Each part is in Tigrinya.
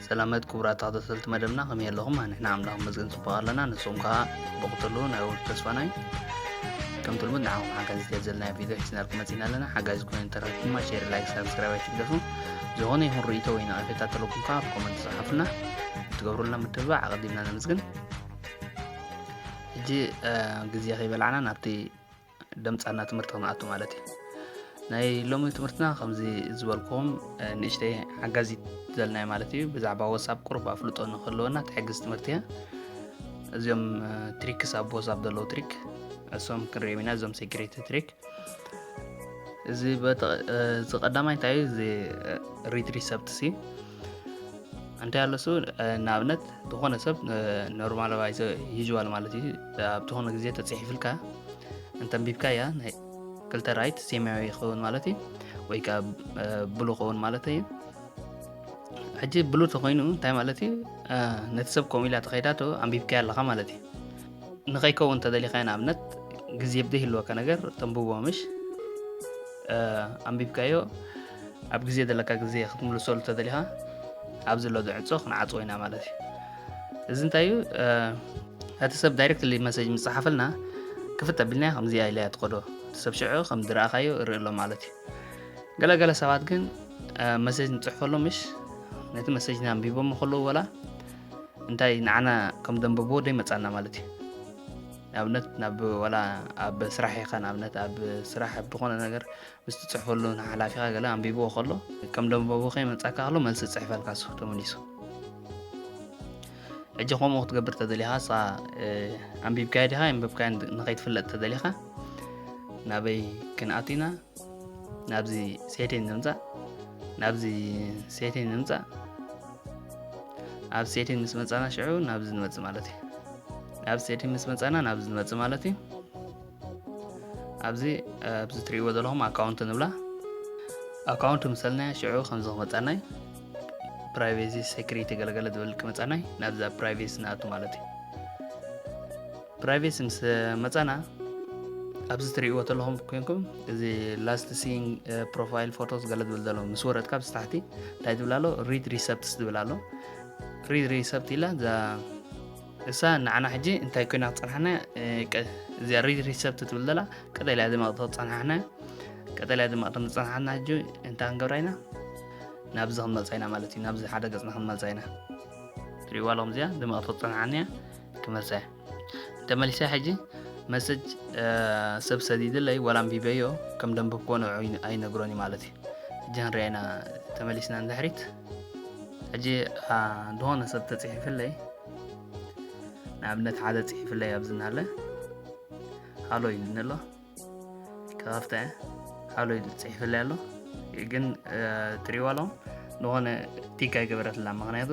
ሰላመት ክቡራት ተኸታተልቲ መደብና፣ ከመይ ኣለኹም? ንሕና ኣምላኽ መስገን ጽቡቕ ኣለና፣ ንስኹም ከኣ ብቕትሉ ናይ ውሉድ ተስፋና እዩ። ከምቲ ልሙድ ንዓኹም ሓጋዚት ዘለናዮ ቪድዮ ሒዝናልኩም መጺና ኣለና። ሓጋዚ ኮይኑ እንተረኺብኩም ድማ ሼር፣ ላይክ፣ ሳብስክራይብ ኣይትግደፉ። ዝኾነ ይኹን ርእይቶ ወይ ነቐፌታ ተለኩም ከኣ ብኮመንት ጸሓፉልና። ትገብሩልና ምትብባዕ ኣቐዲምና ነመስግን። ሕጂ ግዜ ከይበላዕና ናብቲ ደምጻና ትምህርቲ ክንኣቱ ማለት እዩ። ናይ ሎሚ ትምህርትና ከምዚ ዝበልኩኹም ንእሽተይ ሓጋዚት ዘልናዮ ማለት እዩ። ብዛዕባ ወሳብ ቁሩብ ኣፍልጦ ንክህልወና ትሕግዝ ትምህርቲ እያ። እዚኦም ትሪክስ ኣብ ወሳብ ዘለዉ ትሪክ እሶም ክንሪኦም ኢና፣ እዞም ሴክሬት ትሪክ። እዚ ቀዳማይ እንታይ እዩ? እዚ ሪድ ሪሰፕትስ እዩ። እንታይ ኣሎ እሱ ንኣብነት ዝኾነ ሰብ ኖርማል ዩዥዋል ማለት እዩ። ኣብ ዝኾነ ግዜ ተፅሒፍልካ እንተንቢብካ እያ ናይ ክልተ ራይት ሴማያዊ ይኸውን ማለት እዩ፣ ወይ ከዓ ብሉ ኸውን ማለት እዩ። ሕጂ ብሉ ተኮይኑ እንታይ ማለት እዩ? ነቲ ሰብ ከምኡ ኢላ ተኸይዳቶ ኣንቢብካያ ኣለኻ ማለት እዩ። ንኸይከውን ተደሊኻ ንኣብነት ግዜ ብደይ ህልወካ ነገር ተንብቦ ምሽ ኣንቢብካዮ ኣብ ግዜ ዘለካ ግዜ ክትምልሰሉ ተደሊኻ ኣብዚ ዘሎ ዕፆ ክንዓፅዎ ኢና ማለት እዩ። እዚ እንታይ እዩ? እቲ ሰብ ዳይሬክትሊ መሰጅ ምፅሓፈልና ክፍት ኣቢልና ከምዚኣ ኢለያ ትኸዶ እቲ ሰብ ሽዑ ከም ዝረኣኻዮ ይርኢ ኣሎ ማለት እዩ። ገለገለ ሰባት ግን መሰጅ ንፅሕፈሎም ምሽ ነቲ መሰጅና ኣንቢቦም ከለዉ ወላ እንታይ ንዓና ከም ደንበብዎ ደይ መፃና ማለት እዩ። ንኣብነት ናብ ወላ ኣብ ስራሕ ኢኻ ንኣብነት ኣብ ስራሕ ኣብ ዝኾነ ነገር ምስ ትፅሕፈሉ ንሓላፊኻ ገለ ኣንቢብዎ ከሎ ከም ደንበቡ ከይመፃካ ከሎ መልሲ ዝፅሕፈልካ እሱ ተመሊሱ። ሕጂ ከምኡ ክትገብር ተደሊኻ ንስኻ ኣንቢብካዮ ዲኻ የንበብካዮ ንኸይትፍለጥ ተደሊኻ ናበይ ክንኣቱ ኢና? ናብዚ ሴቲንግ ንምፃእ ናብዚ ሴቲንግ ንምፃእ ኣብ ሴቲንግ ምስ መፃና ሽዑ ናብዚ ንመፅእ ማለት እዩ። ኣብ ሴቲንግ ምስ መፃና ናብዚ ንመፅእ ማለት እዩ። ኣብዚ ኣብዚ ትሪእዎ ዘለኹም ኣካውንት ንብላ። ኣካውንት ምሰልናያ ሽዑ ከምዚ ክመፃናይ ፕራይቬሲ ሴኩሪቲ ገለገለ ዝብል ክመፃናይ ናብዚ ኣብ ፕራይቬሲ ንኣቱ ማለት እዩ። ፕራይቬሲ ምስ መፃና ኣብዚ ትሪእዎ ዘለኹም ኮይንኩም እዚ ላስት ሲን ፕሮፋይል ፎቶስ ገለ ዝብል ዘሎ ምስ ወረድካ ኣብዚ ታሕቲ እንታይ ዝብል ኣሎ? ሪድ ሪሰፕትስ ዝብል ኣሎ። ሪድ ሪሰፕት ኢላ እዛ እሳ ንዓና ሕጂ እንታይ ኮይና ክፀንሓና? እዚኣ ሪድ ሪሰፕት ትብል ዘላ ቀጠልያ ደመቕቲ ክፀንሓና። ቀጠልያ ደመቕቲ ምፀንሓና ሕጂ እንታይ ክንገብራ ኢና? ናብዚ ክንመልሳ ኢና ማለት እዩ። ናብዚ ሓደ ገፅና ክንመልሳ ኢና። ትሪእዋ ኣለኹም እዚኣ ደመቕቲ ክፀንሓኒ እያ ክመልሳ እያ። ተመሊሳ ሕጂ መሰጅ ሰብ ሰዲድለይ ዋላ ኣንቢበዮ ከም ደንበብክዎ ንዑ ኣይነግሮን እዩ ማለት እዩ። ሕጂ ክንሪኣ ኢና ተመሊስና ንድሕሪት። ሕጂ ዝኾነ ሰብ ተፅሒፍለይ ንኣብነት ሓደ ፅሒፍለይ ኣብዚ እናለ ሃሎ ኢሉኒ ኣሎ። ክኸፍታ እየ። ሃሎ ኢሉ ፅሒፍለይ ኣሎ። ግን ትሪእዋ ኣለኹም ዝኾነ ቲክ ኣይገበረትላ ምክንያቱ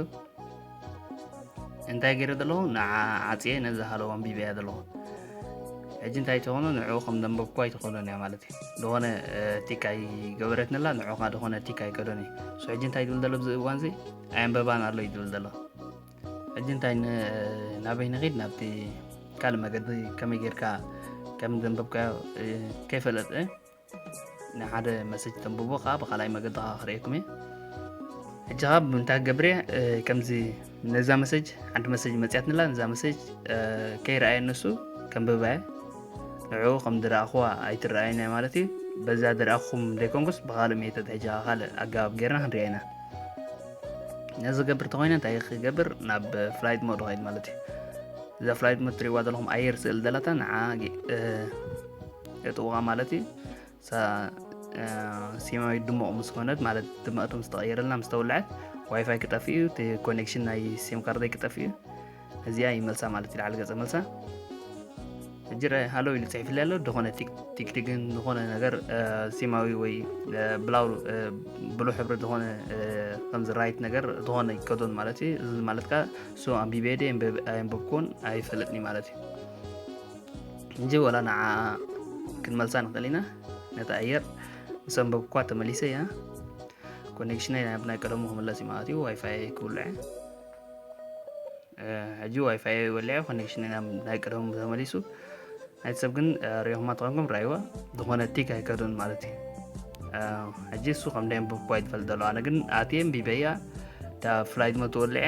እንታይ ገይረ ዘለኹ ንዓ ዓፅየ ነዚ ሃሎ ኣንቢበያ ዘለኹ። ሕጂ እንታይ ትኾኖ ንዕኡ ከም ዘንበብኩ ኣይትኾኖን እያ ማለት እዩ። ዝኾነ ቲክ ኣይገበረትንላ ንዑ ከዓ ዝኾነ ቲክ ኣይከዶን እዩ። እሱ ሕጂ እንታይ ትብል ዘሎ ብዚ እዋን እዚ ኣየንበባን ኣሎ እዩ ትብል ዘሎ። ሕጂ እንታይ ናበይ ንኺድ ናብቲ ካልእ መገዲ ከመይ ጌርካ ከም ዘንበብካዮ ከይፈለጠ ንሓደ መሰጅ ተንብቦ ከዓ ብካልኣይ መገዲ ከዓ ክርእየኩም እየ። ሕጂ ከዓ ብምንታይ ክገብር እየ ከምዚ ነዛ መሰጅ ሓንቲ መሰጅ መፅያትንላ ነዛ መሰጅ ከይረኣየ እነሱ ከንብባ እየ። ንዕኡ ከም ዝረኣኽዋ ኣይትረኣየና ማለት እዩ። በዛ ዝረኣኹም ዘይኮንኩስ ብካልእ ሜተድ ሕጂ ከዓ ካልእ ኣገባብ ጌርና ክንሪኣ ኢና። ነዚ ክገብር ተኮይነ እንታይ ክገብር ናብ ፍላይት ሞድ ኸይድ ማለት እዩ። እዛ ፍላይት ሞድ ትሪእዋ ዘለኹም ኣየር ስእል ዘለታ ንዓ የጥውቓ ማለት እዩ። ሲማዊ ድሙቕ ምስ ኮነት ማለት ድምቐቱ ምስ ተቐየረልና ምስ ተወልዐት ዋይፋይ ክጠፍእ እዩ። እቲ ኮኔክሽን ናይ ሲም ካርደይ ክጠፍእ እዩ። እዚኣ ይመልሳ ማለት እዩ። ላዕሊ ገፀ መልሳ ሕጂ ሃሎ ኢሉ ፅሒፍለይ ኣሎ። ዝኾነ ቲክቲክን ዝኾነ ነገር ሲማዊ ወይ ብላው ብሉ ሕብሪ ዝኾነ ከምዚ ራይት ነገር ዝኾነ ይከዶን ማለት እዩ። እዚ ማለት ከዓ እሱ ኣንቢበ ደ ኣየንበብኩን ኣይፈልጥኒ ማለት እዩ። እንጂ ወላ ንዓ ክንመልሳ ንኽእል ኢና። ነቲ ኣየር ምስ ኣንበብኳ ተመሊሰ እያ። ኮኔክሽነይ ናብ ናይ ቀደሙ ክምለስ እዩ ማለት እዩ። ዋይፋይ ክውልዐ ሕጂ ዋይፋይ ወሊዐ ኮኔክሽን ናብ ናይ ቀደሙ ተመሊሱ። ናይቲ ሰብ ግን ሪኦኹማ ተኾንኩም ራይዋ ዝኾነ ቲክ ኣይከዱን ማለት እዩ። ሕጂ እሱ ከም ደንበብኳ ይትፈልጥ ዘሎ ኣነ ግን ኣትየ እምቢበያ። ፍላይት ሞድ ተወልዐ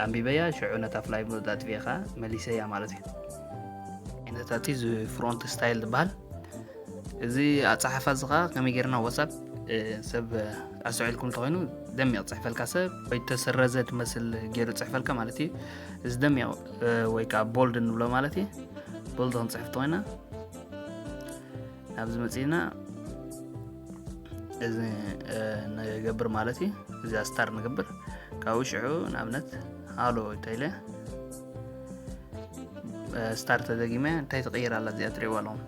ኣንቢበያ፣ ሽዑ ነታ ፍላይት ሞድ ኣጥፊእኻ መሊሰያ ማለት እዩ። ነታቲ እዚ ፍሮንት ስታይል ዝበሃል እዚ ኣፀሓሕፋ እዚ ከዓ ከመይ ጌርና ዋትሳፕ ሰብ ኣስተውዒልኩም እንተኮይኑ ደሚቕ ፅሕፈልካ ሰብ ወይ ተሰረዘ ትመስል ገይሩ ፅሕፈልካ ማለት እዩ። እዚ ደሚቕ ወይ ከዓ ቦልድ ንብሎ ማለት እዩ። ቦልድ ክንፅሕፍ እንተኮይና ናብዚ መፂና እዚ ንገብር ማለት እዩ። እዚኣ ስታር ንገብር፣ ካብኡ ሽዑ ንኣብነት ሃሎ እንተኢለ ስታር ተደጊመ እንታይ ትቕይር ኣላ እዚኣ ትሪእዋ ኣለኹም።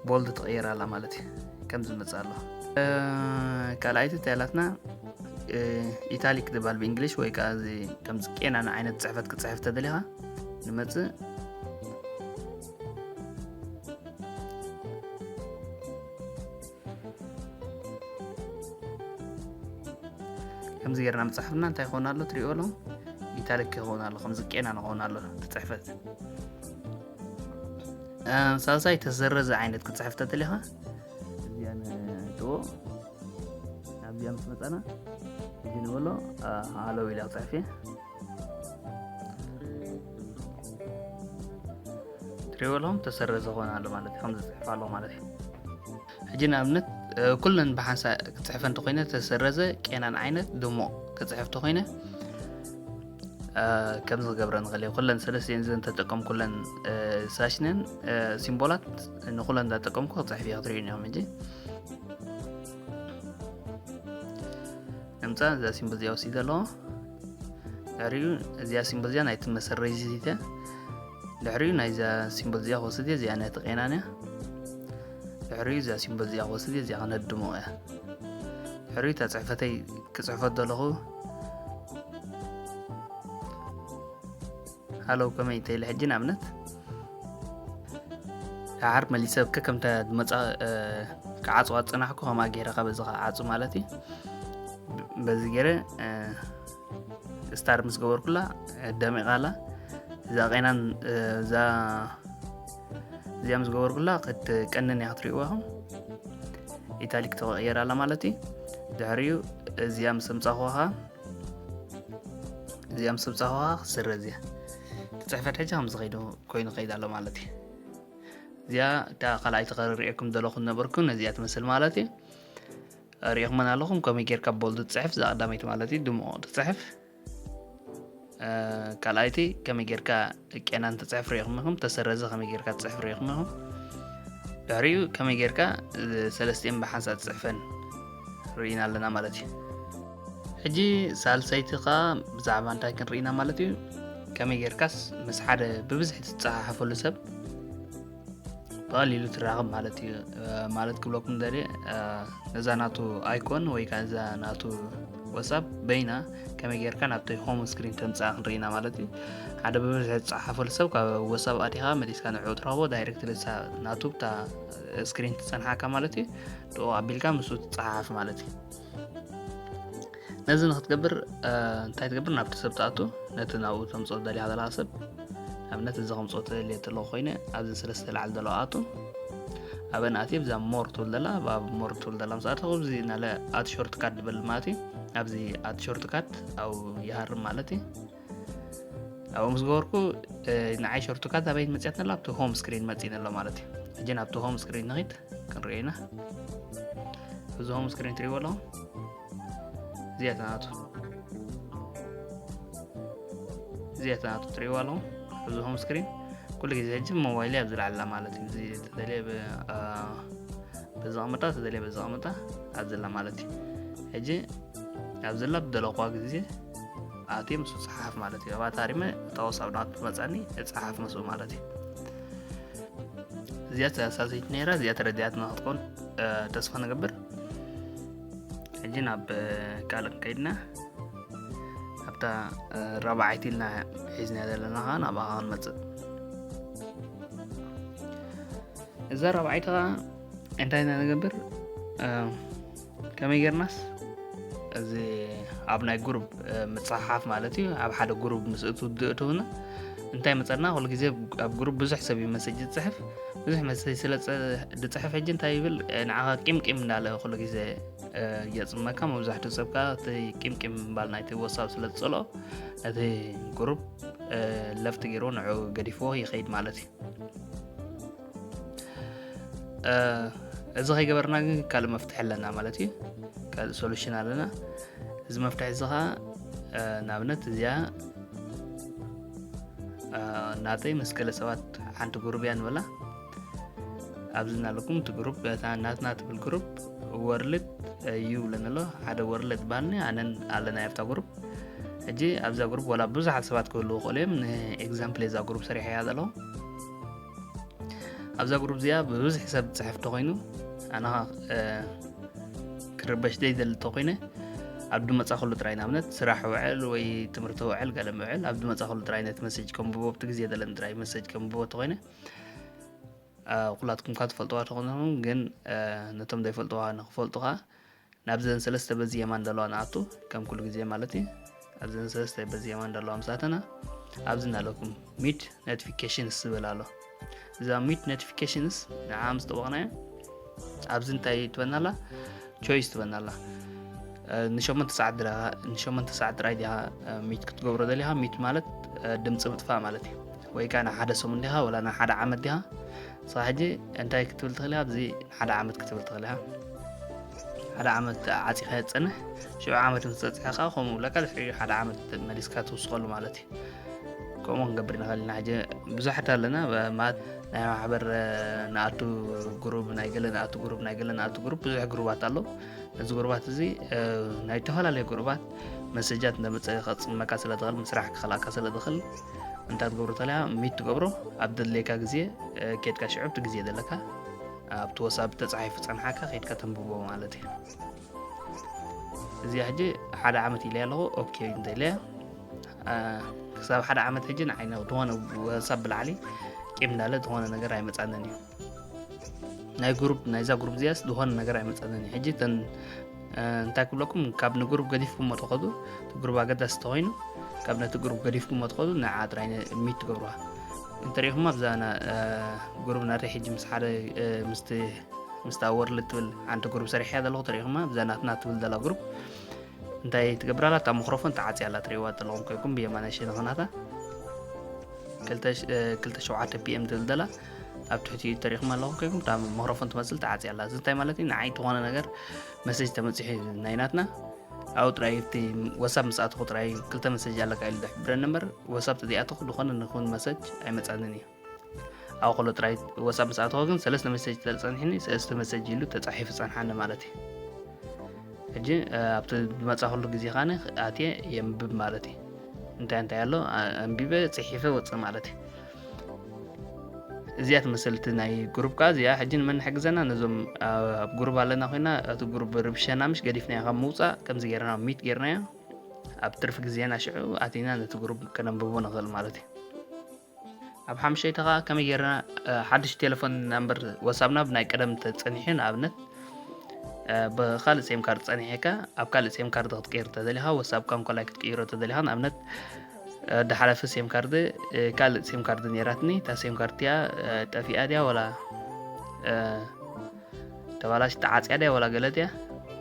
ቦልድ ትቕይር ኣላ ማለት እዩ። ከምዚ መፅእ ኣሎ። ካልኣይቲ እንታይ ኣላትና? ኢታሊክ ዝበሃል ብእንግሊሽ ወይ ከዓ እዚ ከምዚ ቄናን ዓይነት ፅሕፈት ክፅሕፍ ተደሊኻ ንመፅእ ከምዚ ጌርና ምፅሓፍና እንታይ ይኸውን ኣሎ ትሪእዎ ኣለኹም? ኢታሊክ ይኸውን ኣሎ። ከምዚ ቄናን ይኸውን ኣሎ እቲ ፅሕፈት። ሳልሳይ ተሰረዘ ዓይነት ክፅሕፍ ተደሊኻ እዚኣ ንእትዎ ናብዚኣ ምስ መፀና እዚ ንበሎ ሃሎ ኢላ ክፅሕፍ እየ። ትሪእዎ ኣለኹም ተሰረዘ ክኾን ኣሎ ማለት እዩ። ከምዚ ዝፅሕፍ ኣሎ ማለት እዩ። ሕጂ ንኣብነት ኩለን ብሓንሳ ክፅሕፈ እንተኮይነ ተሰረዘ ቄናን ዓይነት ድሙቕ ክፅሕፍ ተኮይነ ከምዚ ክገብረ ንኽእል እየ። ኩለን ሰለስቲኤን ዘን ተጠቀምኩለን ሳሽነን ሲምቦላት ንኩለን እንዳጠቀምኩ ክፅሕፍ እየ። ክትሪእኒ እዮም ሕጂ ንምፃ እዛ ሲምቦል እዚኣ ወሲደ ኣለኹ። ድሕሪኡ እዚኣ ሲምቦል እዚኣ ናይቲ መሰረዚት እያ። ድሕሪኡ ናይዛ ሲምቦል እዚኣ ክወስድ እየ። እዚኣ ናይቲ ቄናን እያ። ድሕሪኡ እዛ ሲምቦል እዚኣ ክወስድ እየ። እዚኣ ክነድሞ እያ። ድሕሪኡ እታ ፅሕፈተይ ክፅሕፈት ዘለኹ ሃሎ ከመይ እንተ ኢለ ሕጂ ንኣብነት ደሓር መሊሰ ከከምታ ዝመፃ ክዓፅዋ ዝፀናሕኩ ከምኣ ገይረ ካብ እዚ ክዓፁ ማለት እዩ። በዚ ገይረ ስታር ምስ ገበርኩላ ደሚቓ ኣላ። እዛ ቄናን እዛ እዚኣ ምስ ገበርኩላ ክትቀንን እያ ክትሪእዋ ኢኹም። ኢታሊክ ተቐየር ኣላ ማለት እዩ። ድሕሪኡ እዚኣ ምስ ኣምፃኹዋ እዚኣ ምስ ኣምፃኹዋ ክስረዝ እያ። እቲ ፅሕፈት ሕጂ ከምዚ ከይዱ ኮይኑ ከይድ ኣሎ ማለት እዩ። እዚኣ እታ ካልኣይቲ ከርርእየኩም ዘለኹ ነበርኩ ነዚኣ ትመስል ማለት እዩ። ሪኢኹመን ኣለኹም ከመይ ጌርካ ቦልድ ትፅሕፍ፣ እዛ ቀዳመይቲ ማለት እዩ ድምቕ ትፅሕፍ። ካልኣይቲ ከመይ ጌርካ ቄናን ትፅሕፍ ሪኢኹም ኢኹም፣ ተሰረዘ ከመይ ጌርካ ትፅሕፍ ሪኢኹም ኢኹም። ድሕሪኡ ከመይ ጌርካ ሰለስቲኤን ብሓንሳእ ትፅሕፈን ርኢና ኣለና ማለት እዩ። ሕጂ ሳልሰይቲ ከዓ ብዛዕባ እንታይ ክንርኢና ማለት እዩ? ከመይ ጌርካስ ምስ ሓደ ብብዝሒ ትፀሓሓፈሉ ሰብ ብቐሊሉ ትራኸብ ማለት እዩ። ማለት ክብለኩም ደልየ ነዛ ናቱ ኣይኮን ወይ ከዓ እዛ ናቱ ዋትሳፕ በይና ከመይ ጌርካ ናብቲ ሆም ስክሪን ተምፅኣ ክንርኢና ማለት እዩ። ሓደ ብብዝሒ ትፀሓሓፈሉ ሰብ ካብ ዋትሳፕ ኣቲኻ መሊስካ ንዕኡ ትረኽቦ ዳይሬክት ልሳ ናቱ ብታ ስክሪን ትፀንሓካ ማለት እዩ። ድኡ ኣቢልካ ምስኡ ትፀሓሓፍ ማለት እዩ። ነዚ ንክትገብር እንታይ ትገብር? ናብቲ ሰብ ትኣቱ ነቲ ናብኡ ተምፅኦ ደሊኻ ዘለካ ሰብ ኣብነት እዚ ከምፅኦ ተደልየ ተለኩ ኮይነ ኣብዚ ሰለስተ ላዕሊ ዘለዋ ኣቱ ኣበን ኣትየ ብዛ ሞር ትብል ዘላ ኣብ ሞር ትብል ዘላ ምስ ኣተኹ እዚ ናለ ኣት ሾርት ካት ድበል ማለት እዩ። ኣብዚ ኣት ሾርት ካት ኣብኡ ይሃርም ማለት እዩ። ኣብኡ ምስ ገበርኩ ንዓይ ሾርት ካት ኣበይ መፅያት ነላ ኣብቲ ሆም ስክሪን መፅእ ነሎ ማለት እዩ። ሕጂ ናብቲ ሆም ስክሪን ንኺድ ክንሪኦ ኢና። እዚ ሆም ስክሪን ትሪእዎ ኣለኹም እዚኣ ተናቱ እዚኣ ተናቱ ትሪእዎ ኣለኹም። እዚ ሆም ስክሪን ኩሉ ግዜ ሕጂ ሞባይል ኣብ ዝለዓላ ማለት እዩ። እዚ ተደልየ በዚ ቐመጣ ተደልየ በዚ ቐመጣ ኣብ ዘላ ማለት እዩ። ሕጂ ኣብ ዘላ ብደለኳ ግዜ ኣትየ ምስ ፀሓፍ ማለት እዩ። ኣብኣ ታሪመ እታ ወሳብ ናቱ ትመፃኒ እፀሓፍ ምስኡ ማለት እዩ። እዚኣ ተሳሰይቲ ነይራ እዚኣ ተረዲኣትና ክትኮን ተስፋ ንገብር። ሕጂ ናብ ካልእ ከይድና ኣብታ ራብዓይቲ ኢልና ሒዝና ዘለና ከዓ ናብኣ ክንመፅእ እዛ ራብዓይቲ ከዓ እንታይ ኢና ንገብር? ከመይ ጌርናስ እዚ ኣብ ናይ ጉሩብ ምፅሓፍ ማለት እዩ። ኣብ ሓደ ጉሩብ ምስ እትውድእ ትሁና እንታይ መፀና? ኩሉ ግዜ ኣብ ጉሩብ ብዙሕ ሰብ እዩ መሰጅ ዝፅሕፍ። ብዙሕ መሰጅ ስለ ዝፅሕፍ ሕጂ እንታይ ይብል ንዓኻ ቂም ቂም እንዳለ ኩሉ ግዜ የፅመካ። መብዛሕትኡ ሰብ ከዓ እቲ ቂምቂም ምባል ናይቲ ወሳብ ስለ ዝፀልኦ ነቲ ግሩፕ ለፍት ገይርዎ ንዑ ገዲፍዎ ይኸይድ ማለት እዩ። እዚ ከይገበርና ግን ካልእ መፍትሒ ኣለና ማለት እዩ። ካልእ ሶሉሽን ኣለና። እዚ መፍትሒ እዚ ከዓ ንኣብነት እዚኣ ናተይ ምስ ገለ ሰባት ሓንቲ ግሩብ እያ ንበላ። ኣብዚ እናለኩም እቲ ግሩፕ ናትና ትብል ግሩፕ ወርልድ እዩ ብለኒ ኣሎ። ሓደ ወርልድ በሃልኒ ኣነን ኣለና ኣብታ ግሩፕ። ሕጂ ኣብዛ ግሩፕ ዋላ ብዙሓት ሰባት ክህልዉ ይኽእሉ እዮም። ንኤግዛምፕል እዛ ግሩፕ ሰሪሐ እያ ዘለኹ። ኣብዛ ግሩፕ እዚኣ ብብዝሒ ሰብ ዝፅሕፍ ተኮይኑ ኣነ ክርበሽ ዘይደሊ ተኮይነ ኣብ ድመፃ ኩሉ ጥራይ ንኣብነት ስራሕ ውዕል ወይ ትምህርቲ ውዕል ገለ ምውዕል ኣብ ድመፃ ኩሉ ጥራይ ነቲ መሰጅ ከንብቦ ኣብቲ ግዜ ዘለኒ ጥራይ መሰጅ ከንብቦ ተኮይነ ኩላትኩም ካ ትፈልጥዋ ተኮንኩም ግን ነቶም ዘይፈልጥዋ ንክፈልጡ ካ ናብዘን ሰለስተ በዚ የማን ዘለዋ ንኣቱ ከም ኩሉ ግዜ ማለት እዩ። ኣብዘን ሰለስተ በዚ የማን ዘለዋ ምስ ኣተና ኣብዚ እናለኩም ሚት ኖቲፊኬሽንስ ዝብል ኣሎ። እዛ ሚት ኖቲፊኬሽንስ ንዓ ምስ ጠበቕናዮ ኣብዚ እንታይ ትበናላ ቾይስ ትበናላ። ንሸሞንተ ሰዓት ጥራይ ዲኻ ሚት ክትገብሮ ደሊኻ? ሚት ማለት ድምፂ ምጥፋእ ማለት እዩ። ወይ ከዓ ንሓደ ሰሙን ዲኻ ወላ ንሓደ ዓመት ዲኻ? ንስኻ ሕጂ እንታይ ክትብል ትኽእል ኢኻ? ኣብዚ ሓደ ዓመት ክትብል ትኽእል ኢኻ። ሓደ ዓመት ዓፂኻ ትፀንሕ። ሽዑ ዓመት ምስ ፀፅሐ ከዓ ከምኡ ብለካ ድሕሪ ሓደ ዓመት መሊስካ ትውስኸሉ ማለት እዩ። ከምኡ ክንገብር ንኽእል ኢና። ሕጂ ብዙሓት ኣለና ማለት ናይ ማሕበር ንኣቱ ግሩብ ናይ ገለ ንኣቱ ግሩብ ናይ ገለ ንኣቱ ግሩብ ብዙሕ ግሩባት ኣለዉ። ነዚ ግሩባት እዚ ናይ ዝተፈላለዩ ግሩባት መሰጃት እንደመፀ ከፅመካ ስለ ትኽእል ምስራሕ ክኸልኣካ ስለ ትኽእል እንታይ ትገብሮ ተለያ ሚት ትገብሮ ኣብ ደድለየካ ግዜ ኬድካ ሽዑ ኣብቲ ግዜ ዘለካ ኣብቲ ወሳብ ተፃሒፉ ፀንሓካ ከይድካ ተንብቦ ማለት እዩ። እዚኣ ሕጂ ሓደ ዓመት ኢለ ኣለኹ ኦኬ እንተ ኢለ ክሳብ ሓደ ዓመት ሕጂ ንዓይ ዝኾነ ወሳብ ብላዕሊ ቂም እንዳለ ዝኾነ ነገር ኣይመፃንን እዩ። ናይ ግሩፕ ናይዛ ግሩፕ እዚኣስ ዝኾነ ነገር ኣይመፃንን እዩ። ሕጂ እተን እንታይ ክብለኩም ካብ ንግሩፕ ገዲፍኩሞ ተኸዱ እቲ ግሩፕ ኣገዳሲ ተኮይኑ ካብ ነቲ ግሩፕ ገዲፍኩሞ ተኸዱ ንዓ ጥራይ ሚት ትገብርዋ እንተሪኢኹማ ኣብዛ ግሩፕ ናተይ ሕጂ ምስ ሓደ ምስቲ ምስታ ወርልድ ትብል ሓንቲ ግሩፕ ሰሪሐያ ዘለኹ ተሪኢኹማ ኣብዛ ናትና ትብል ዘላ ግሩፕ እንታይ ትገብር ኣላ? እታ ማክሮፎን ተዓፅያ ኣላ። ትሪእዋ ዘለኹም ኮይንኩም ብየማናይ ሸነኽ ናታ ክልተ ሸውዓተ ፒ ኤም ትብል ዘላ ኣብ ትሕቲኡ ተሪእኹም ኣለኹም ኮይንኩም እታ ማክሮፎን ትመስል ተዓፅያ ኣላ። እዚ እንታይ ማለት እዩ? ንዓይ ዝኾነ ነገር መሰጅ ተመፂሑ ናይ ናትና ኣብኡ ጥራይ እቲ ወሳብ ምስ ኣተኹ ጥራይ ክልተ መሰጅ ኣለካ ኢሉ ዝሕብረኒ እምበር ወሳብ ተዘይኣተኹ ዝኾነ ንኹን መሰጅ ኣይመፃንን እዩ። ኣብ ከሎ ጥራይ ወሳብ ምስ ኣተኹ ግን ሰለስተ መሰጅ ተፀኒሕኒ ሰለስተ መሰጅ ኢሉ ተፃሒፉ ፀንሓኒ ማለት እዩ። ሕጂ ኣብቲ ዝመፃ ኩሉ ግዜ ካነ ኣትየ የንብብ ማለት እዩ። እንታይ እንታይ ኣሎ ኣንቢበ ፅሒፈ ወፅእ ማለት እዩ። እዚኣ ትመስል እቲ ናይ ግሩፕ ከዓ እዚኣ ሕጂ ንመን ሕግዘና ነዞም ኣብ ግሩፕ ኣለና ኮይና እቲ ግሩፕ ርብሸና ምሽ ገዲፍናዮ ካብ ምውፃእ ከምዚ ጌርና ሚት ጌርናዮ ኣብ ትርፊ ግዜና ሽዑ ኣቲና ነቲ ግሩፕ ከነንብቦ ንኽእል ማለት እዩ። ኣብ ሓምሸይቲ ከዓ ከመይ ጌርና ሓድሽ ቴሌፎን ናምበር ወሳብና ብናይ ቀደም ተፀኒሑ ንኣብነት ብካልእ ሴም ካርድ ፀኒሐካ ኣብ ካልእ ሴም ካርድ ክትቀይር ተደሊኻ ወሳብካ እንኮላይ ክትቅይሮ ተደሊኻ ንኣብነት ድሓለፈ ሴም ካርድ ካልእ ሴም ካርድ ነይራትኒ እታ ሴም ካርድ እያ ጠፊኣ ድያ ወላ ተባላሽ ተዓፅያ ድያ ወላ ገለ ድያ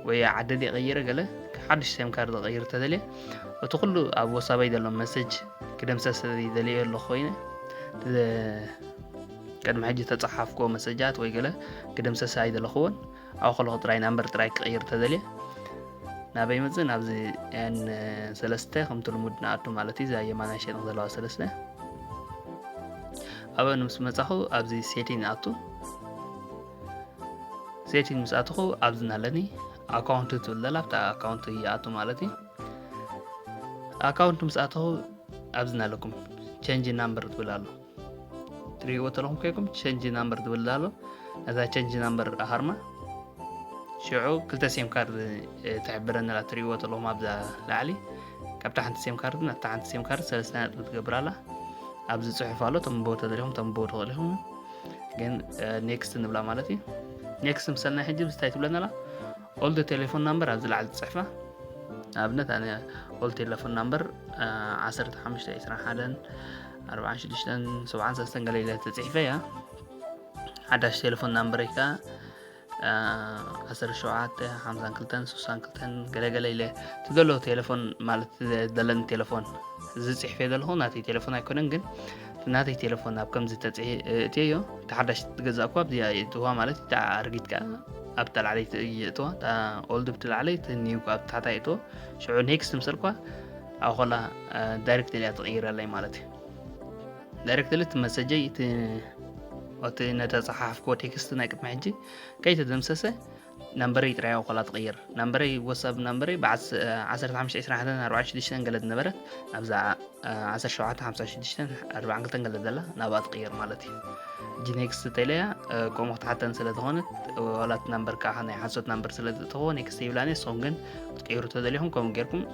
ወይ ዓዲ ድየ ቀይረ ገለ ሓድሽ ሴም ካርድ ቀይር ተደልየ እቲ ኩሉ ኣብ ወሳበይ ዘሎ መሰጅ ክደምሰስ ይደልዮ ኣለኹ ኮይነ ቅድሚ ሕጂ ተፀሓፍኮ መሰጃት ወይ ገለ ክደምሰስ ኣይደለኽዎን ኣብ ከለኹ ጥራይ ናምበር ጥራይ ክቀይር ተደልየ ናበይ መፅእ ናብዚ ን ሰለስተ ከምቲ ልሙድ ንኣቱ ማለት እዩ እዛ የማናይ ሸነኽ ዘለዋ ሰለስተ ኣብኡ ምስ መፃኹ ኣብዚ ሴቲን ኣቱ ሴቲን ምስ ኣትኹ ኣብዚ ኣለኒ ኣካውንት ትብል ዘላ ኣብታ ኣካውንት ይኣቱ ማለት እዩ ኣካውንት ምስ ኣትኹ ኣብዚ ኣለኩም ቸንጅ ናምበር ትብል ኣሎ ትሪእዎ ተለኹም ኮይኩም ቸንጅ ናምበር ትብል ኣሎ ነዛ ቸንጅ ናምበር ኣሃርማ ሽዑ ክልተ ሴም ካርድ ትሕብረና ኣላ ትሪእዎ ተለኹም ኣብዛ ላዕሊ ካብታ ሓንቲ ሴም ካርድ ናብታ ሓንቲ ሴም ካርድ ሰለስተ ነጥቢ ትገብር ኣላ ኣብዚ ፅሑፍ ኣሎ ተንብቦ ተደሊኹም ተንብቦ ትኽእሉ ኢኹም ግን ኔክስት ንብላ ማለት እዩ ኔክስት ምሰልና ሕጂ ብስታይ ትብለና ኣላ ኦልድ ቴሌፎን ናምበር ኣብዚ ላዕሊ ትፅሕፋ ንኣብነት ኣነ ኦልድ ቴሌፎን ናምበር ዓሰርተ ሓሙሽተ ዕስራን ሓደን ኣርባዓን ሽዱሽተን ሰብዓን ሰለስተን ገለ ኢለ ተፅሒፈ እያ ሓዳሽ ቴሌፎን ናምበረይ ከዓ ዓሰርተ ሸውዓተ ሓምሳን ክልተን ስሳን ክልተን ገለገለ ኢለ ትደሎ ቴሌፎን ማለት ደለን ቴሌፎን ዝፅሕፍ ዘለኹ ናተይ ቴሌፎን ኣይኮነን፣ ግን ናተይ ቴሌፎን ኣብ ከምዚ ተፅሒ እትዮ እታ ሓዳሽ ትገዛእ እኳ ኣብዚኣ የእትዋ ማለት እታ ኣርጊት ከዓ ኣብ ተላዕለይ የእትዋ፣ እታ ኦልድ ብትላዕለይ እቲ ኒው ኣብ ታሕታ የእትዎ። ሽዑ ኔክስት ምሰልኳ ኣኾላ ዳይሬክት እያ ትቕይረለይ ማለት እዩ። ዳይሬክት ልት መሰጀይ እቲ ነተፀሓፍክዎ ቴክስት ናይ ቅድሚ ሕጂ ከይተደምሰሰ ናምበረይ ጥራይ ኣኾላ ትቕይር። ናምበረይ ወሳብ ናምበረይ ብ15 21 46 ገለ ዝነበረት ናብዛ 17 56 42 ገለ ዘላ ናብኣ ትቕይር ማለት እዩ። ጂ ኔክስት ተለያ ከምኡ ክትሓተን ስለ ዝኾነት ዋላት ናምበር ከዓ ናይ ሓሶት ናምበር ስለ ዝእተኽዎ ኔክስት ይብላኒ። ንስኹም ግን ክትቅይሩ ተደሊኹም ከምኡ ጌርኩም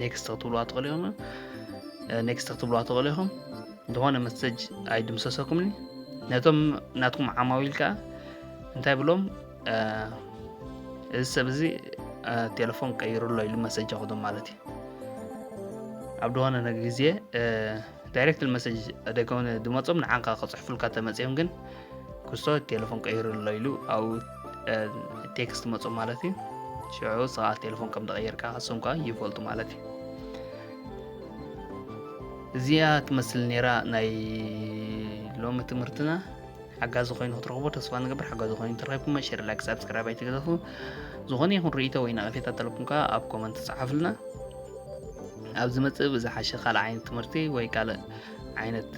ኔክስት ክትብልዋ ትኽእሉ ኢኹም። ኔክስት ክትብልዋ ትኽእሉ ኢኹም። ዝኾነ መሰጅ ኣይድምሰሰኩምኒ። ነቶም ናትኩም ዓማዊል ከዓ እንታይ ብሎም እዚ ሰብ እዚ ቴሌፎን ቀይሩ ኣሎ ኢሉ መሰጅ ኣኹዶም ማለት እዩ። ኣብ ዝኾነ ግዜ ዳይሬክት መሰጅ ደገውን ድመፆም ንዓንካ ክፅሕፉልካ ተመፅኦም ግን ክስቶ ቴሌፎን ቀይሩ ኣሎ ኢሉ ኣብኡ ቴክስት መፁ ማለት እዩ። ሽዑ ስኻ ቴሌፎን ከም ተቐየርካ እሶም ከዓ ይፈልጡ ማለት እዩ። እዚኣ ትመስል ነይራ ናይ ሎሚ ትምህርትና። ሓጋዚ ኮይኑ ክትረኽቦ ተስፋ ንገብር። ሓጋዚ ኮይኑ ተረኺብኩም ሸር፣ ላይክ፣ ሳብስክራይብ ኣይትገደፉ። ዝኾነ ይኹን ርእይቶ ወይ ነቐፌታ ተለኩም ከዓ ኣብ ኮመንት ጸሓፉልና። ኣብ ዝመጽእ ብዝሓሸ ካልእ ዓይነት ትምህርቲ ወይ ካልእ ዓይነት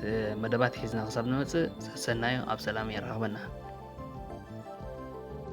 መደባት ሒዝና ክሳብ ንመጽእ ሰሰናዩ ኣብ ሰላም የራኽበና።